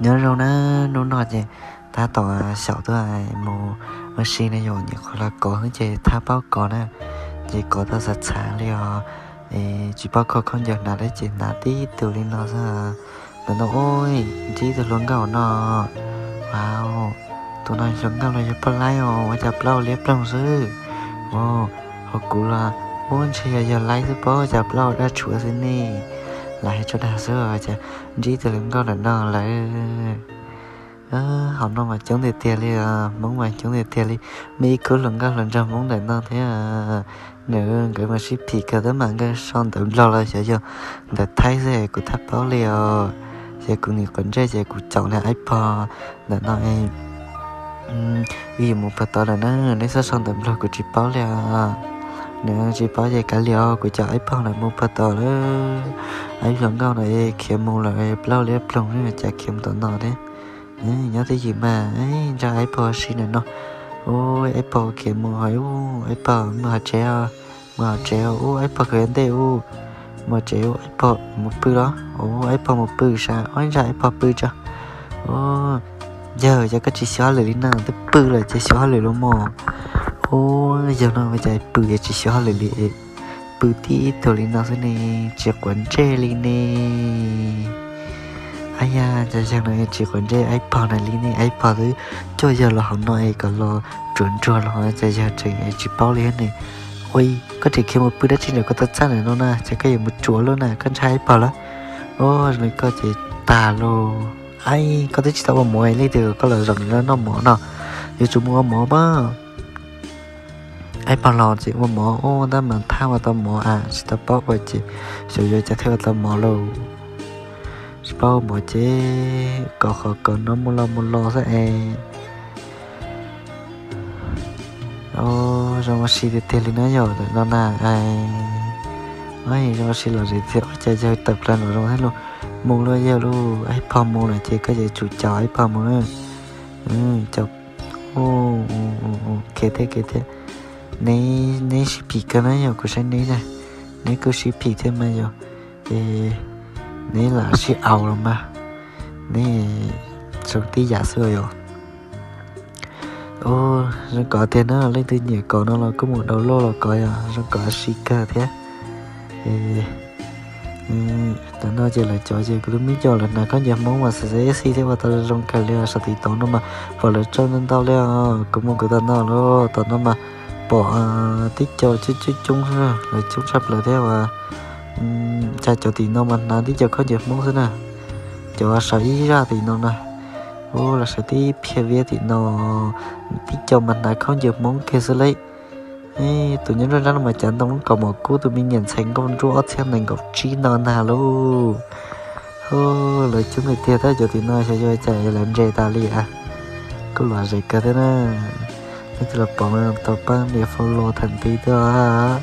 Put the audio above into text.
Nyob zoo na, hnub no ces tab tom xyaum tuaj mus ua si na yom, nyuam qhuav los kov xwb ces thab paub kov na, ces kov tau txhav txhav li os. Tsis paub kho khaub ncaws hnav li ces hnav tib tug li no xwb. Ntawm no ua ntsib tus hluas nkauj no, wow, tus no hluas nkauj los yog poj laib os, ua cas plaub liab ploog xwb. Wow, ho kuv los ua ntshe yog yog laib xwb pob, cas plaub daj tshuav xwb ne. Lam hais tso dag xwb ces ntsib tus hluas nkauj ntawm no lawm. Hauv no mas coob tiag tiag li, Hmoob mas coob tiag tiag li. Muaj ib khub hluas nkauj hluas nraug Hmoob ntawm no thiab. Nws nkawd mas sib phim kawg tab mas nkawd sau ntawv Nplog los xyov yog ntawv Thaib xwb kuv thab paub li os. Ces kuv nim quav ntsej ces kuv caum li iPod ntawm no, wb yuav mus puag tod lawm na, neb txhob sau ntawv Nplog kuv tsis paub li os. Nws tsis paub ces kav liam os, kuv caum iPod lawm mus puag tod lawm. Ib hluas nkauj no khiav mus lawm, plaub liab ploog xwb cas khiav mus tom no thiab. Nyob twj ywm mas, ntsib iPod si ntawm no. Ua iPod khiav mus, iPod mus hauv tsev, mus hauv tsev, ua iPod khiav ntej, mus tsev, ua iPod mus pw los, ua iPod mus pw sas, ua ntsib iPod pw tso. Yawg, cas koj tsis xyov hauj lwm li na, twb pw lawm ces xyov hauj lwm los mog. Ua yawg no ua cas pw es tsis xyov hauj lwm li, pw tib tug li no xwb ne, tsis quav ntsej li ne. Ab yam, cas yawg no tsis quav ntsej iPod na li ne, iPod twb coj yawg los hauv no es kom los tsuav ntsuag los cas yawg tseem tsis paub li ne. Ua, koj tseem khiav mus pw dab tsi ntawm koj txaj ntawm no na, cas koj yuav mus tsuav luaj na, koj ntsib iPod lawm. Ua li koj ces tag lauj. Ab, koj twb tsis tau ua mov, leej twg koj los zaum noj mov no, yuav tsum mus ua mov mas. IPod los ces ua mov, ua tab mas thab ua tau mov a, tsis tau paub ua ces xyov yuav cas thiaj ua tau mov lauj. Tsis paub ua mov ces kov qhov kov no mus los mus los xwb es. Zoo ua si tiag tiag li na yom, no na. Zoo ua si los zem tiag, ua cas yawg tawm plaws los zoo thiab lauj. Mus lauj yawg lauj, iPod mus lawm ces koj yuav tsum caum iPod mus na. Caum, khiav thiab khiav thiab. Neb, neb sib phim kawg na yom, kuv saib neb na, neb kuj sib phim thiab mas yom. Es neb lam sib aus los mas, neb zoo tib yam xwb yom. Ua, zoo kov tiag na, leej twg nyiam kov no los kuj mus download los kov yom, zoo kov si kawg thiab. Tam no ces lawv cov ces kuv tus me nyuam lawv hnav khaub ncaws Hmoob mas xav xav xij thiab ua tau zoo kawg li os. Saum tim tod no mas pom lawv tso ntau ntau li os. Kuv mus kuv tom no los tom no mas pom tib co coob coob coob, lawv coob tshaj plaws thiab as. Cas cov tim no mas hnav tib co khaub ncaws Hmoob xwb na. Cov saum ib zaj tim no na, ua los sawv tib phiaj viab tim no, tib co mas hnav khaub ncaws Hmoob kiag xwb lauj. Tus nyob nruab nrab no mas cav ntoo lub kaus mom kub, tus me nyuam ntxhais nkauj nruab ob txhiab nees nkaum tsib no ntag lauj. Lawv coob tiag tiag tab, cov tim no xyov yog cas lawv ntse tas li as. Kuj lom zem kawg thiab na. Leej twg los pom tau pab nias follow thaum ntej tuaj.